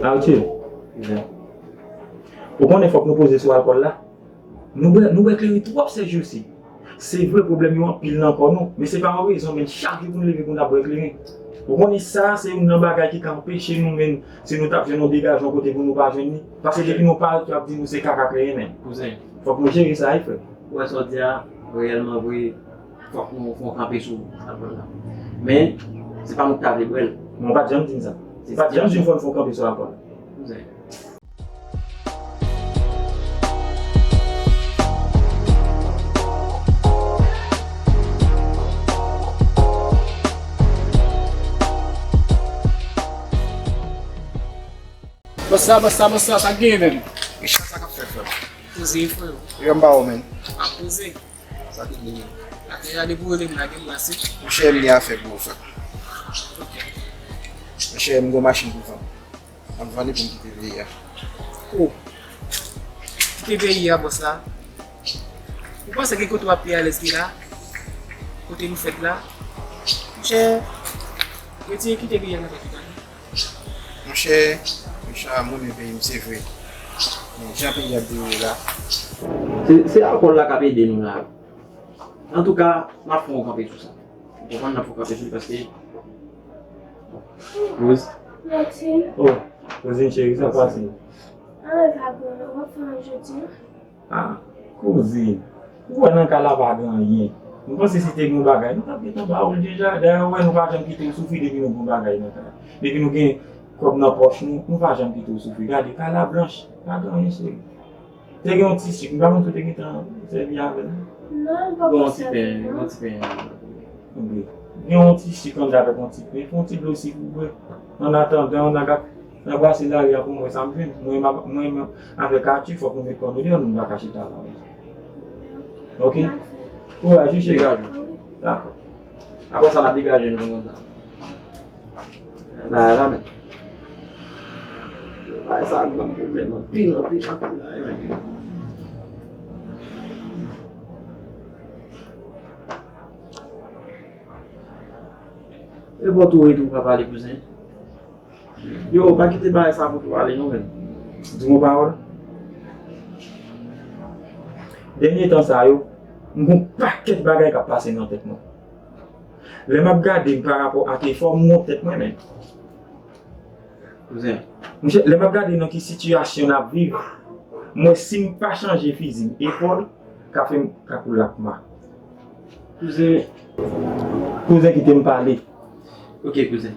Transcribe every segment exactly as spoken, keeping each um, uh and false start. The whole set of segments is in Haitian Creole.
Arthur, ou konnen fòk nou poze sou alkòl la. Nou bwè, nou bwè kleren twòp sèjousi. Se vre, pwoblèm yo anpil nan kò nou, men se pa yon rezon, men chak jou pou nou leve pou n ap bwè kleren. Ou konnen sa, se youn nan bagay ki ka anpeche nou, men si nou t ap jwenn yon degajman kote pou nou pa jwenn li. Paske depi nou parèt, yo ap di nou se kaka kleren, men. Kouzen. Fòk nou jere sa, wi, frè. Ou wè sa w di a, reyèlman vre, fòk nou fè yon kanpe sou alkòl la. Men, se pa nou ki ta vle bwè l. Men w pa t janm di m sa. Se pa t janm di m fò n fè yon kanpe sou alkòl. Kouzen. Bòs la, bòs la, bòs la, sa k genyen menm? Richard, sa k ap fèt, frè m? Koze, frè. Yo, m ba ou, menm. A koze. Sa k genyen? Atè a depi w rele m la, gen m la, se. Monchè, m gen afè pou ou, frè m. Monchè, m gen yon machin pou vann. M ap vann li pou m kite peyi a. O! Kite peyi a, bòs la? Ou panse gen kote w ap pi alèz ke la? Kote nou fèt la? Monchè, retire kite peyi a nan tèt ou, tande. Monchè, Richard, m renmen peyi m, se vre. Men jan peyi a ap dewoule la. Se, se alkòl la k ap ede nou la. Antouka, n ap fè yon kanpe sou sa. Ou konprann, n ap fè yon kanpe sou li paske. Kouz. Martin. Oh, kouzin cheri, sa k pase? Anlè pa gen, w ap fè anyen jodi a? Ah, kouzin. Ou wè nan kay la pa gen anyen. Nou panse si te gen yon bagay, nou t ap gentan ba ou l deja. Dayè, ou wè nou pa janm kite w soufri depi nou gen yon bagay nan kay. Depi nou gen kòb nan pòch nou, nou pa janm kite w soufri. Gade, kay la blanch, pa gen anyen, cheri. Te gen yon ti sik, m pa konn si w te gentan sèvi avè l. Non, m poko sèvi, non. Bon, yon ti pen, yon ti pen. Ok. Gen yon ti sik anndan avèk yon ti pen, fè yon ti dlo sik ou bwè. An atandan, n a ka, n a brase lari a pou m wè sa m jwenn. Mwen, m ap, mwen, m avèk Arthur, fòk nou met kò nou deyò, nou pa ka chita la. Ok? Kouraj, wi, cheri. Dakò. Apre sa, n ap degaje nou konsa. La, la, men. Bagay sa ap ban m pwoblèm anpil, anpil, anpil la, wi, men. E bò tou, tou, pa pale, kouzen. Yo, pa kite bagay sa pou tou ale, non, men. Di m yon pawòl. Dènye tan sa yo, m gon pakèt bagay k ap pase nan tèt mwen. Lè m ap gade m parapò ak efò m wont tèt mwen menm. Kouzen. Monchè, lè m ap gade nan ki sitiyasyon n ap viv, m wè si m pa chanje fizi m, epòl ka fè m kakoulakma. Kouzen. Kouzen, kite m pale. Ok, kouzen.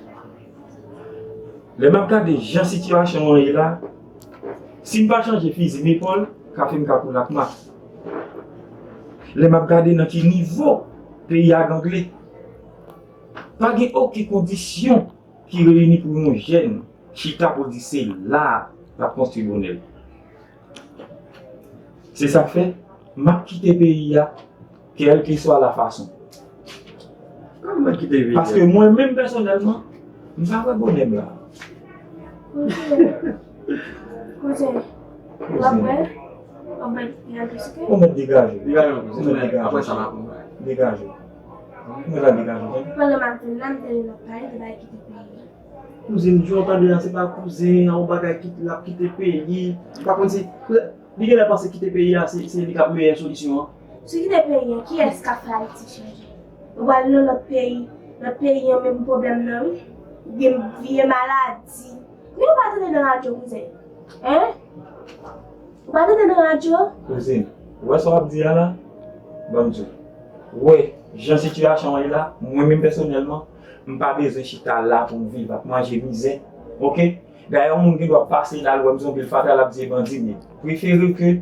Lè m ap gade jan sitiyasyon an ye la, si m pa chanje fizi m, epòl ka fè m kakoulakma. Lè m ap gade nan ki nivo peyi a gangle, pa gen okenn kondisyon ki reyini pou yon jèn chita pou l di se la l ap konstwi bonè l. Se sa k fè, m ap kite peyi a, kèlkeswa la fason. Kòman kite peyi a? Paske mwen menm pèsonèlman, m pa wè bonè m la. Kouzen, kouzen, w ap bwè? W ap bwè, y a tou suke? Ou mèt degaje. Degaje, kouzen. Ou mèt degaje. Apre sa, m ap pran. Degaje. Ou mèt al degaje, tande. Pandan m ap vin la, m tande n ap pale de bagay kite peyi a. Kouzin, jan w tande a, se pa kouzen an, yon bagay ki l ap kite peyi. M pa konn si, li genlè panse kite peyi a, se, se li k ap meyè solisyon an. Si w kite peyi a, kiyès k ap fè Ayiti chanje? Ou pral nan lòt peyi, lòt peyi an menm pwoblèm nan, wi. Oubyen vye maladi. Men ou pa tande nan radyo, kouzen. Hein? Ou pa tande nan radyo? Kouzin, ou wè sa w ap di a la? Ban m di w. Ou wè, jan sitiyasyon an ye la, mwen menm pèsonèlman, m pa bezwen chita la pou m viv ap manje mizè. Oke? Dayè, yon moun gen dwa pase la, l wè m se yon pil fatra, l ap di se bandi m ye. Prefere ke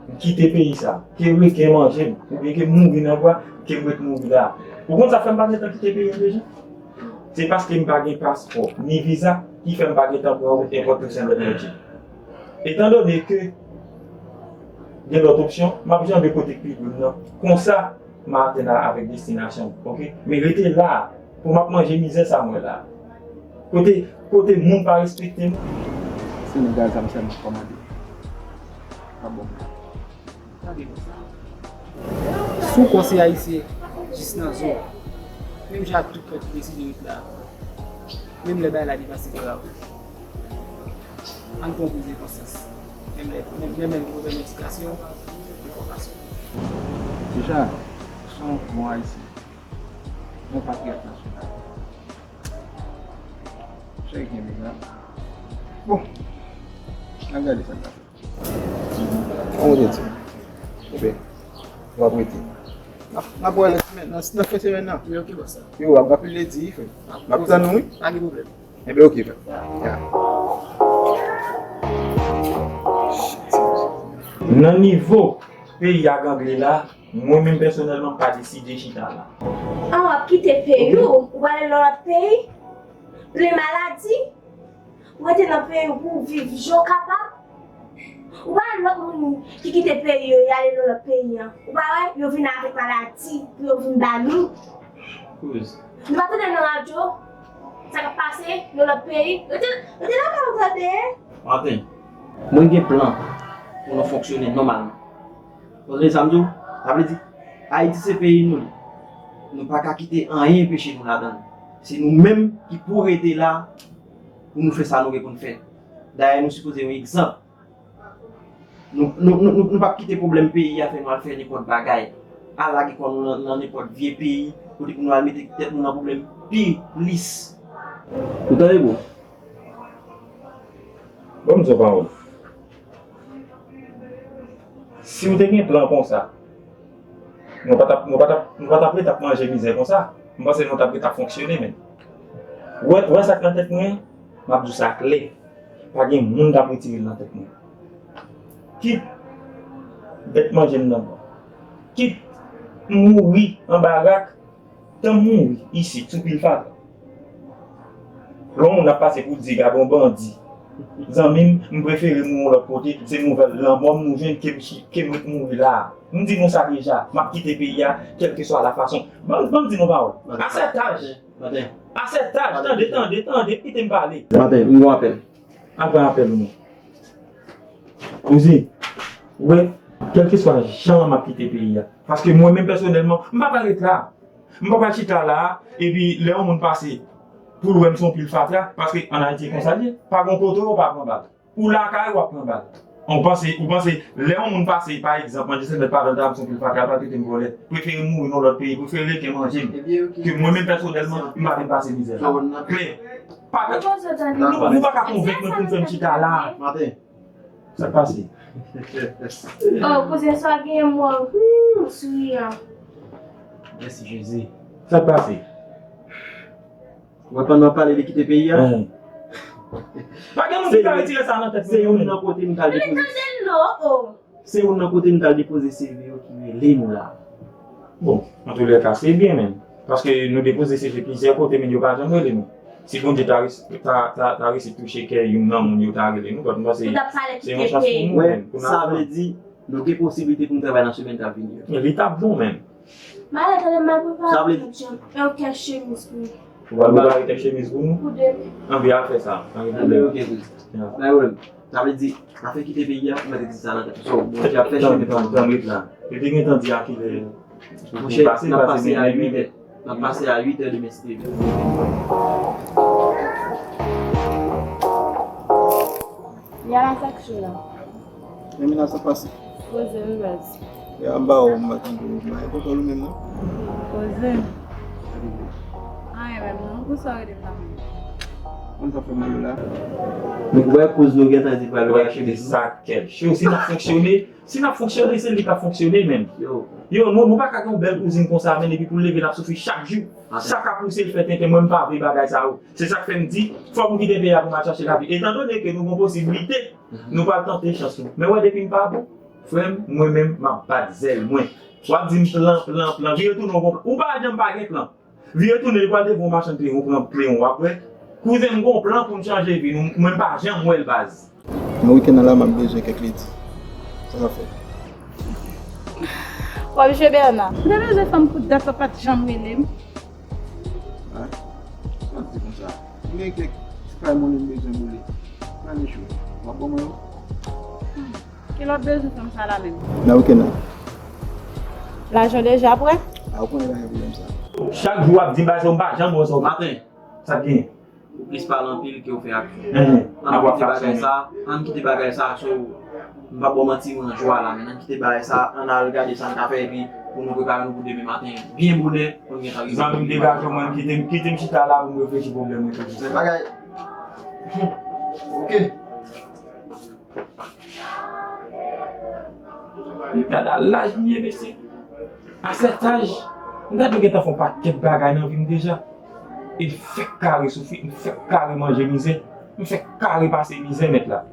m kite peyi sa, ke reken manje m, oubyen ke m mouri nan bwa, ke m ret mouri la. Ou konn sa fè m pa gentan kite peyi m deja? Se paske m pa gen paspò, ni viza, ki fè m pa gentan pran wout enpòt St. Louis. Etandone ke gen lòt opsyon, m ap janbe kote k pi dou m nan. Konsa, m a atenn a, avèk destinasyon m, oke? Men rete la, pou m ap manje mizè sa m wè la. Kote, kote moun pa respekte m. Senegal sa m sèlman kòmande. Pa bon. Gade nou sa. Si w kwè w se Ayisyen jis nan zo, menm jan ak tout pèp ki deside ret la, menm lè bagay la depase grav, Ann pran priz de konsyans. Menm lè, menm, menm lè nou bezwen medikasyon, enfòmasyon. Deja, se yon bon Ayisyen, yon patriyòt nasyonal. Cheri kenbe la. Bon, n ap gade sa k ap fèt. Kòman w te di? Ebyen, w ap rete. N ap, n ap wè nan semèn, nan, nan fen semèn nan. Wi, ok, bòs. Yo, w ap rapele di, frè. M ap tann ou, wi. Pa gen pwoblèm. Ebyen, ok, frè. Ya. Nan nivo peyi a gangle la, mwen menm pèsonèlman m pa deside chita la. Ah, w ap kite peyi w, ou prale nan lòt peyi, plen maladi, ou rete nan peyi w pou w viv jan w kapab. Ou pa wè lòt moun ki kite peyi yo, y ale nan lòt peyi an. Ou pa wè, yo vin avèk maladi pou yo vin ba nou. Kouz. Nou pa tande nan radyo sa k ap pase nan lòt peyi. Rete, rete lakay ou tande. Maten. Mwen gen plan pou nou fonksyone nòmalman. Ou tande sa m di w? Sa vle di, Ayiti se peyi nou li. Nou pa ka kite anyen anpeche nou ladan l. Se nou menm ki pou rete la pou nou fè sa nou gen pou n fè. Dayè, nou sipoze yon egzanp. Nou, nou, nou, nou, nou p ap kite pwoblèm peyi a fè nou al fè nenpòt bagay. Al lage kò nou nan, nan nenpòt vye peyi, kote pou nou al mete tèt nou nan pwoblèm pi plis. Ou tande, bro? Ban m di w yon pawòl. Si w te gen plan konsa, nou pa t ap, nou pa t ap, nou pa t ap ret ap manje mizè konsa. M panse nou t ap ret ap fonksyone menm. Ou wè, ou wè sa k nan tèt mwen? M ap di w sa klè. Pa gen moun k ap retire l nan tèt mwen. Kit bèt manje m nan bwa, kit m mouri anba rak, tan m mouri isit sou pil fatra. Lè yon moun ap pase pou di, "Gade yon bandi." Zanmi m, m prefere mouri yon lòt kote, se nouvèl lanmò m nou jwenn ke m chi-, ke m ret mouri la a. M di nou sa deja, m ap kite peyi a, kèlkeswa la fason. Ban, ban m di nou pawòl. A sèt aj, a sèt aj, tande, tande, tande, kite m pale. Maten, m gon apèl. Al pran apèl ou non. Kouzin, ou wè, kèlkeswa jan m ap kite peyi a. Paske mwen menm pèsonèlman, m pa pral ret la. M pa pral chita la, epi lè yon moun pase, pou l wè m se yon pil fatra, paske ann Ayiti e konsa l ye, pa gon kote w pa pran bal. Ou lakay ou ap pran bal. Ou panse, ou panse, lè yon moun pase, pa egzanp, mwen jis mèt padan ta m se yon pil fatra, l pral trete m vòlè. Prefere m mouri nan lòt peyi, prefere rete manje m. Ke mwen menm pèsonèlman, m pa vin pase mizè la. Klè. Pa, nou, nou pa ka konvenk mwen pou m fè m chita la. Maten. Sa k pase? Oh, kouzen sa genyen mò. Hmm, souri an. Mèsi, Jezi. Sa k pase? Ou wè pandan w ap pale de kite peyi a? Hen. Pa gen moun ki ka retire sa nan tèt mwen. Se youn nan kote m ka depoze. Se youn nan kote nou t al depoze C V yo ki rele nou la. Bon, antoulèka, se byen menm. Paske nou depoze C V plizyè kote, men yo pa janm rele nou. Si Bondye ta, ta, ta, ta resi touche kè youn nan moun yo ta rele nou, but m panse se yon chans pou nou menm, pou n aprann. Sa vle di, nou gen posiblite pou n travay nan semèn k ap vini yo. Li t ap bon menm. Malè tande m al prepare kèk chemiz pou nou. Ou pral prepare kèk chemiz pou nou? Pou demen. Anben, al fè sa. Pa gen pwoblèm. Anben, ok, wi. Ya. Pa gen pwoblèm. Sa vle di, afè kite peyi a, ou mèt egziste sa nan tèt ou. So, Bondye ap fè chemen pou nou. Tann, tann, ret la. Yo te gentan di a kilè pou pase, n ap pase a uit è. N ap pase a uit è demen, si Dye vle. Yana, sa k cho la? Men mennaj sa pase. Poze m baz. Ya, m ba ou, m pa tande w. M pa gen kontwòl ou menm, non. Poze. Anyen menm, non. Pou sa w rele m la menm? Konn sa fè mal ou la? Men wè kouz nou gentan di pral wè chemiz nou. Sa kèl cho. Si n ap fonksyone, si n ap fonksyone, se li k ap fonksyone menm. Yo. Yo, nou, nou pa ka gen yon bèl kouzin konsa, men epi pou l leve, l ap soufri chak jou. Sa ka pouse l fè tenten, mwen m pa vle bagay sa yo. Se sa k fè m di, fòk nou kite peyi a pou n al chache lavi. Etandone ke nou gon posiblite, nou pral tante chans nou. Men wè, depi m pa bon, frè m, mwen menm, m ap bat zèl mwen. W ap di m plan, plan, plan. Vire tounen w gon plan. Ou pa janm pa gen plan. Vire tounen, li pral devan yon machann kleyon, ou pran kleyon, w ap wè. Kouzen m gon plan pou m chanje vi nou, mwen m pa janm wè l baz. Nan wikenn nan la, m ap bezwen kèk ledi. Sa w ap fè? W ap jwe Bèna. M te bezwen fanm pou dat, w pa t janm rele m. Hein? Sa w ap di konsa? M gen kèk ti pay monnen m bezwen boule. Mande chou. W ap ban mwen yo? Kilè w bezwen fanm sa la menm? Nan wikenn nan. Lajan deja prè? A, ou konnen pa gen pwoblèm sa. Chak jou w ap di m bagay sa, m pa janm wè sa. Maten. Sa k genyen? Ou plis pale anpil ke w fè aksyon. Ann kite bagay sa, ann kite bagay sa, so, m p ap ba w manti, mwen an jwa la, men ann kite bagay sa, ann al gade sa n ka fè, epi pou nou prepare nou pou demen maten, byen bonè, pou n gentan rive. Zanmi m, degaje w, mwen, kite m, kite m chita la pou m reflechi pwoblèm mwen toujou. Se bagay. Ok. Gad a laj m ye, mesye. A sèt aj, m ta dwe gentan fè yon pakèt bagay nan vi m deja. E m fèk kare soufri, m fèk kare manje mizè, m fèk kare pase mizè nèt la.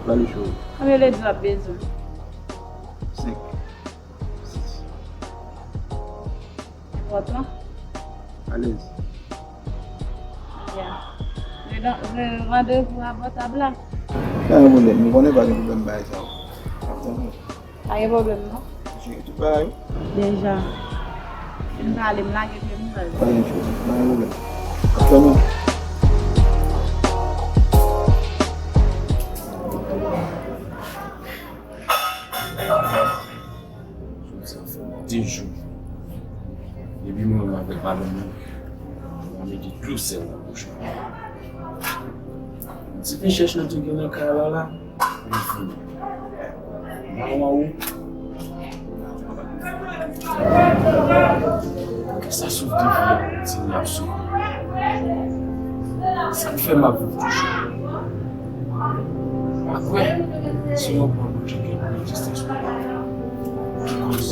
Pale cho. Konbyen ledi w ap bezwen? Senk. Sis. Enpòtan. Alèz. Ya. Randevou a bò tab la. Nan yon monnen, nou konnen pa gen pwoblèm bagay sa yo. Ap tann ou. Pa gen pwoblèm non. Jere tout bagay ou. Deja. Fin pale, m lage pye m pral. Pa gen cho, pa gen pwoblèm. Ap tann ou. Jodi a fè de jou. Depi mwen menm avèk madanm mwen, mwen mete dlo sèl nan bouch mwen. Ti rechèch nou te gen nan kay la la, li fini. Mwen wè ou. Poukisa souf de vi a kontinye ap soufri? Sa k fè m ap viv toujou? Akwè, si w pran pou tcheke pou egzistans ou, ki koz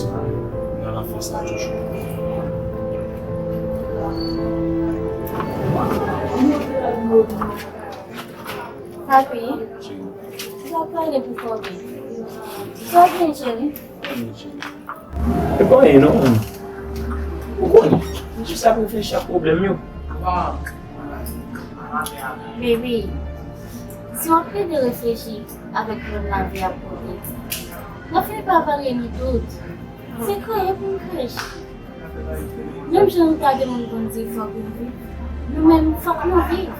nan lanfans la toujou? Papi, cheri, m t ap pale pou Fòbi. Sa w gen, cheri? E pa anyen non. Ou konnen, m jis ap reflechi ak pwoblèm yo. Baby, si w ap plede reflechi avèk pwoblèm lavi ap pote, n ap fini pa varye nou tout. Se kreye pou n kreye. Menm jan nou ta gen moun konn di fòk nou viv, nou menm fòk nou viv.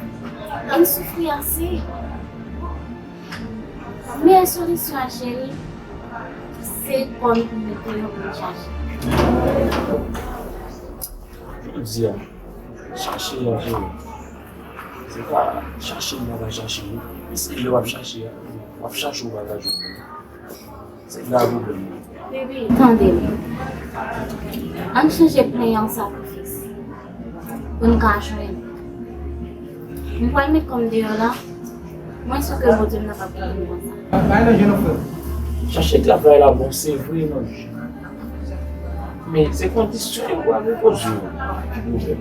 E n soufri ase. Meyè solisyon an, cheri, se kò nou pou mete yo pou n chache. Jodi a, chache a, cheri. Se pa chache m pa ka chache ou. Paske lè w ap chache a, w ap chache ou pa ka jwenn. Se la pwoblèm nan. Tande m. Ann chanje plenyen an sakrifis pou n ka jwenn. M pral met kò m deyò la. Mwen si ke Bondye m nan p ap kite m konsa. Chache travay la bon, se vre, non. Men se kondisyon yo pral enpoze yo ki pwoblèm.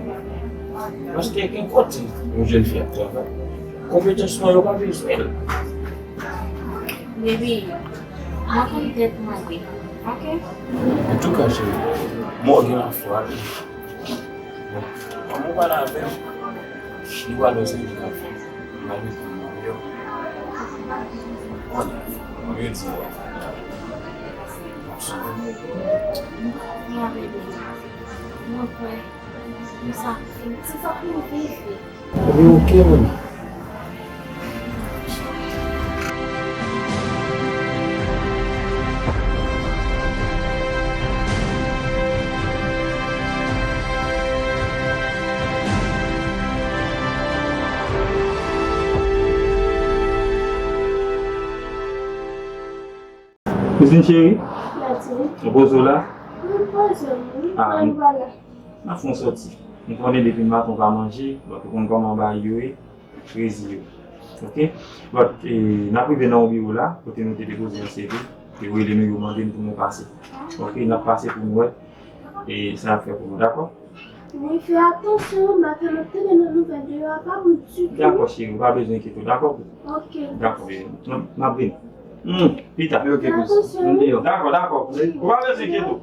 Paske gen kote yon jèn fi ap travay, konpetans mwen yo pa bezwen l. Baby, mwen konn tèt mwen wi, oke? Antouka, cheri, mwen gen lafwa. Bon, kòm ou pale avè m, nou pral wè sa ki ka fèt. M pral met kò m deyò. Bon, kòm yo di, w ap sove. Ya, baby. Mwen kwè. Konsa, se fòk nou viv. Ebyen, oke, manmi. Kouzin cheri, ou poze w la? Wi, m poze m wi. Ah, m pral la. N ap fè yon sòti. M konnen depi maten w pa manje, but ou konn kòman bagay yo ye, rezi yo. Oke? But, e, n ap rive nan yon biwo la, kote nou te depoze yon C V, yo rele nou, yo mande n pou nou pase. Oke? N ap pase pou nou wè, e, sa n ap fè pou nou, dakò? Wi, fè atansyon, maten n ap tande nan nouvèl deyò a pa bon ditou. Dakò, cheri, ou pa bezwen enkyete w, dakò? Oke. Dakò, bebe. N ap, n ap vini. Hmm, pita. Fè atansyon. Dakò, dakò. Ou pa bezwen enkyete w.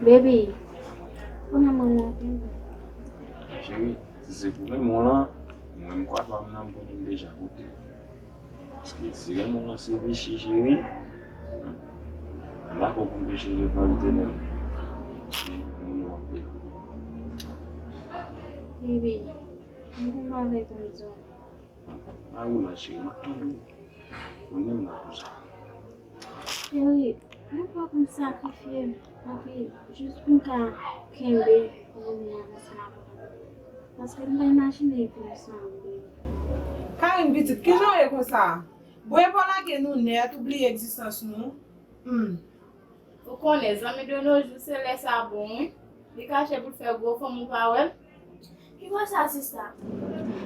Baby, kounye a mwen nan pen. Cheri, si se pou renmen w lan, mwen m kwè pa m nan m konnen m deja kote. Paske si renmen w lan se peche, cheri, m dakò pou m peche devan Letènèl. Se moun yo ap peye. Bebe, m konn bagay tann zòn. A ou la cheri, m ap tande w. Ou menm la pou sa. Cheri, mwen pa konn sakrifye m anpil jis pou m ka kenbe Romeo ansanm avè w. Paske m pa imajine l pou nou sanble. Karine pitit, kijan w ye konsa? Bwè pa w lage nou nèt, ou bliye egzistans nou. Hmm. Ou konnen, zanmi de nos jours, se lè sa bon, wi. Li kache pou l fè gwo fanm ou pa wè l. Ki bò sa, sista?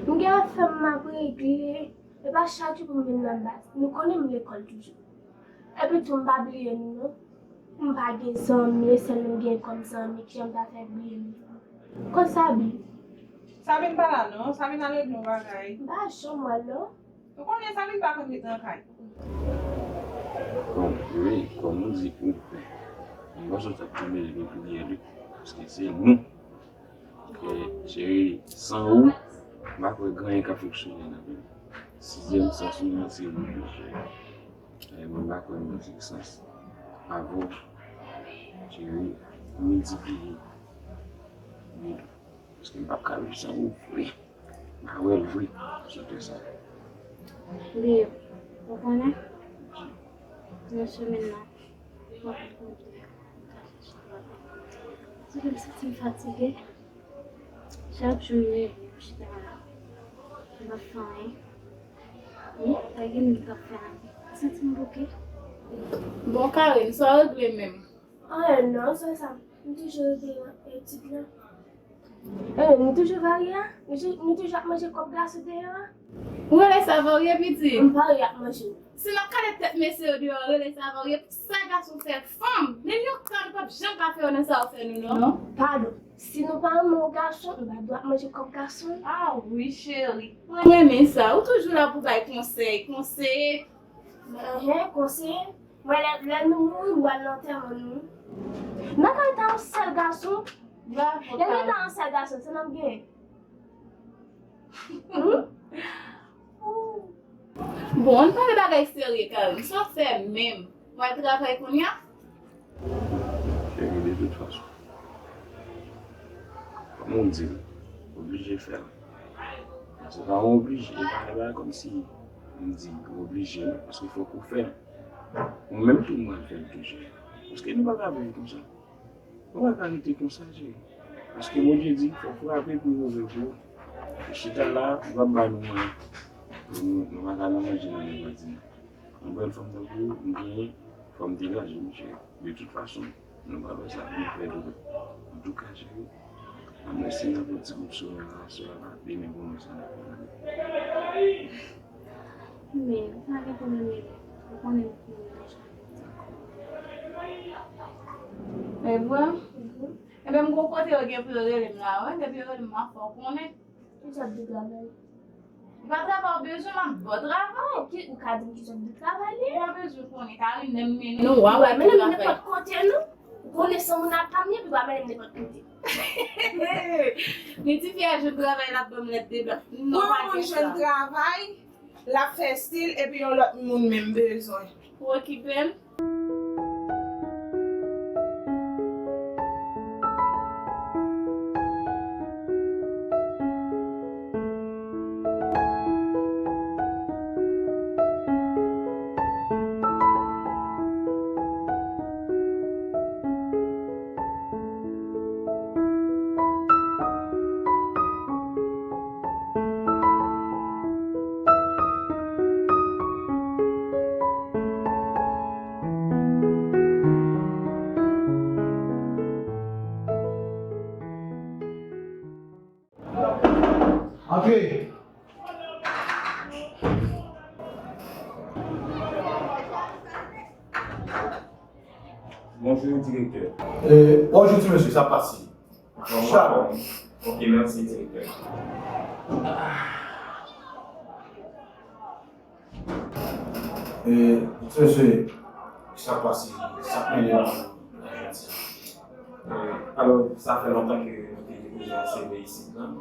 M gen afè m ap regle. E pa chak jou pou m vin nan baz. Nou konnen m lekòl toujou. Epi tou, m pa bliye nou, non. M pa gen zanmi, e sèl nou m gen kòm zanmi, kijan m ta fè bliye nou? Kot Sabine? Sabine pa la, non. Sabine al regle yon bagay. M pa janm wè l, non. Ou konnen Sabine pa konn ret nan kay. Bon, wi, kòm ou di, ou pè. Mwen panse w t ap tou mele gen plizyè lit, paske se nou. E, cheri, san ou, m pa kwè gen anyen k ap fonksyone nan vi m. Sizyèm sans mwen an se ou, cheri. E, mwen pa kwè nan egzistans avè w, cheri, miltipliye. Paske m p ap ka viv san ou vre. M pa wè l vre sou tè sa. Babe, ou konnen? Nan semèn nan, m ap kontre. Se ke m santi m fatige. Chak jou m leve, m chita la. M pa fè anyen. Wi, pa gen moun k ap fè anyen. M santi m bouke. Bon, Karine, sa w regle menm? Anyen non, sè sa. M toujou rete nan etid la. Eh, nou toujou varye a? Nou tou-, nou toujou ap manje kòb gason deyò a? Ou rele sa varye, pitit? M varye ap manje. Si n ap kale tèt mesye yo deyò, rele sa varye? Sa gason fè fanm, menm yon kòb nou p ap janm ka fè yo nan sa yo fè nou, non. Padon. Si nou pa renmen yon gason, nou pa dwe ap manje kòb gason. Ah wi, cheri. Mwen renmen sa. Ou toujou la pou bay konsèy, konseye. Enhen, konseye. Mwen, lè, lè nou mouri, m pral nan antèman nou. Nan kay ta yon sèl gason. Bravo, lè nou ta yon sèl gason, se nan m gen. Hmm? Bon, ann pale bagay serye, Karine. Sa w fè menm? W al travay kounye a? Cheri, de tout fason, kòm ou di l, oblije fè l. Se pa yon oblije, e pa, e pa kòmsi m di ou oblije, non, paske fòk ou fè l. Ou menm tou, ou pral fè l tou, cheri. Paske nou pa ka viv konsa. Nou pa ka rete konsa, cheri. Paske Bondye di, fòk frape pou l ouvè pou ou. Chita la, ou p ap ba nou anyen. Nou, nou pa ka nan manje nan nenpòt di. Yon bèl fanm tankou ou, m genyen, fò m degaje m, cheri. De tout fason, nou pa wè sa pou nou fè demen. Antouka, cheri, ann eseye nan yon ti gwoup sou relasyon an la, demen pou nou sa n ap fè la. Men, pa gen pwoblèm, bebe. Ou konnen m konnen deja. E vre? Mhm. Ebyen, m gon kote yo gen pou yo rele m la, wi. Depi yo rele m, m ap fè w konnen. Ki sòt de travay? Ou pa travay, ou bezwen m ap ba w travay. Ki, ou ka di m ki sòt de travay li ye? Ou pa bezwen konnen, Karine, lè m mennen w, w a wè ki travay. Ou mennen m nenpòt kote, non. Ou konnen se moun ap pa m ye, epi w a mennen m nenpòt kote. Gen ti fi a jwenn travay, l ap ban m lèt dedan. Non, pa gen sa. Pou yon moun jwenn travay, l ap fè stil, epi yon lòt moun menm bezwen. Pou okipe m. Antre. Bonjou, direktè. E, bonjou, ti mesye, sa pase? Bon, chapo. Ok, mèsi, direktè. E, ti mesye, sa pase? Sa k mennen nou nan jodi a? E, alò, sa fè lontan ke nou te depoze yon C V isit la.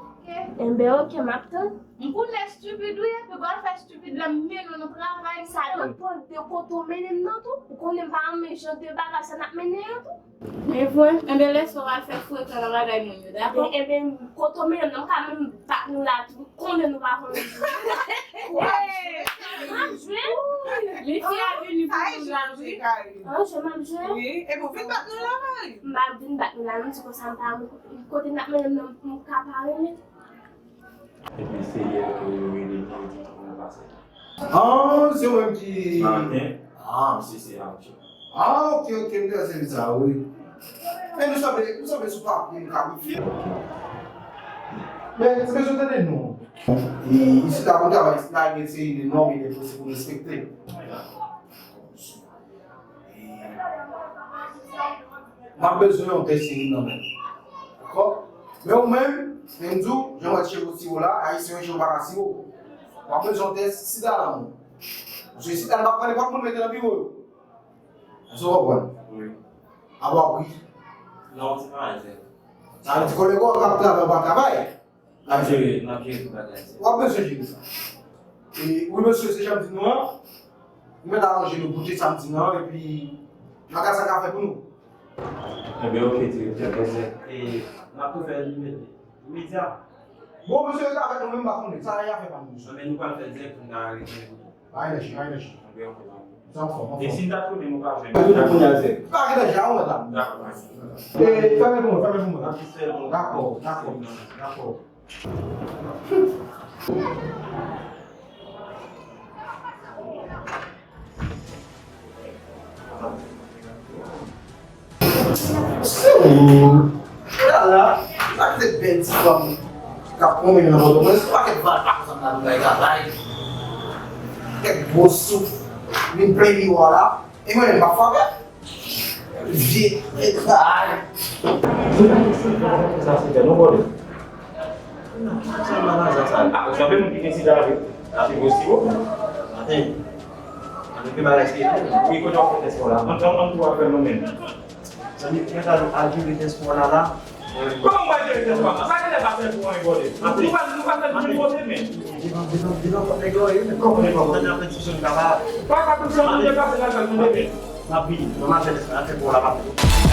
Enben, oke, m ap tann. M konnen estipid ou ye, epi w al fè estipid la, m mennen w nan travay mwen. Sa depann de kote w mennen m nan tou. Ou konnen m pa renmen jan de bagay sa n ap mennen yo tou. E vre? Enben, lè sa w al fè frekan nan bagay moun yo, dakò? Enben, kote w mennen m nan, m ka menm bat nou la tou. Konnen nou pa konn jwe. M ap jwe. Li fè a vini pou moun la jwe. An, jwe m ap jwe. Wi, epi w vin bat nou la, Mari. M pa vin bat nou la, non, se konsa m pa renmen kote n ap mennen m nan, m ka pa renmen. Epi se yè ke yo rele Jodi, kòman l pase? Ah, se ou menm ki... Maten. Ah, mesye, se aksyon. Ah, oke, oke, m te wè se sa, wi. Men nou sanble, nou sanble sou papye, nou ka konfye. Oke. Men, se bezwen tande nou. E, isi la, pou travay, isi la, gen seri de nòm e de prensip pou respekte. M ap bezwen yon tèt seri nan men w. Dakò? Men ou menm, men m di w, jan w wè cheve w siro la, Ayisyen yo cheve yo pa ka siro. W ap bezwen yon tèt sida nan men w. Paske sida n ap pran nenpòt moun mete nan biwo yo. Èske w konprann? Wi. Apa w ri? Non, se pa anyen. Sa vle di kòlèg ou k ap travay, ou pa travay. N ap jere, n ap jere tout bagay, mesye. W ap bezwen jere sa. E, wi, mesye, se jan m di nou an. Nou mèt aranje nou pou te sa m di nou an, epi n a gade sa n ka fè pou nou. Enben, oke, direktè, pèsè. E, n ap tou fè li imedya. Bon, mesye, rete avèk nou, menm pa konnen. Sa a fè pa nou. Non, men nou pral fè dirèk pou n ka arete nou. Pa gen danje, pa gen danje. Anpil, anpil, anpil. Sa anfòm, anfòm. E si n ta tounen, nou pa jwenn. Nou tounen kounye a, Zèk. Pa gen danje, a, mwen la. Dakò, mèsi. E, fèmen pou mwen, fèmen pou mwen. N ap jis fè l pou nou. Dakò, dakò, dakò. Se ou. Lala, sa ki se bèl ti fanm k ap pwomennen nan Pòtoprens, yon pakèt valpa konsa nan bay travay. Kèk gwo souf, vin plen miwa la, e mwen menm m ap frape. Vye travay. Sa se bèl, non, bòdè. Sa se bèl, sa. Ah, ou sanble moun ki gen sida, wi. Sa se gwo siwo. Aten. Ann gen bagay serye. Wi, kote w ap fè tès pa w la? Ann, ann, ann tou ap fè nou menm. Zanmi, mwen ta al jere tès pa w la la. Kòman mwen jere tès pa m la? Sa genlè pa fè pou anyen, bòdè. Nou pa, nou pa fè l pou kote, men. Devan, devan, devan pòt nèg la, wi, men kòman nèg la, bòdè? Tande apre ti zòn kaba. Pa ka konsa, nou depase nan kal nou demen. M ap vini. Mwen, m ap fè tès la, fè pou w la, m ap vini.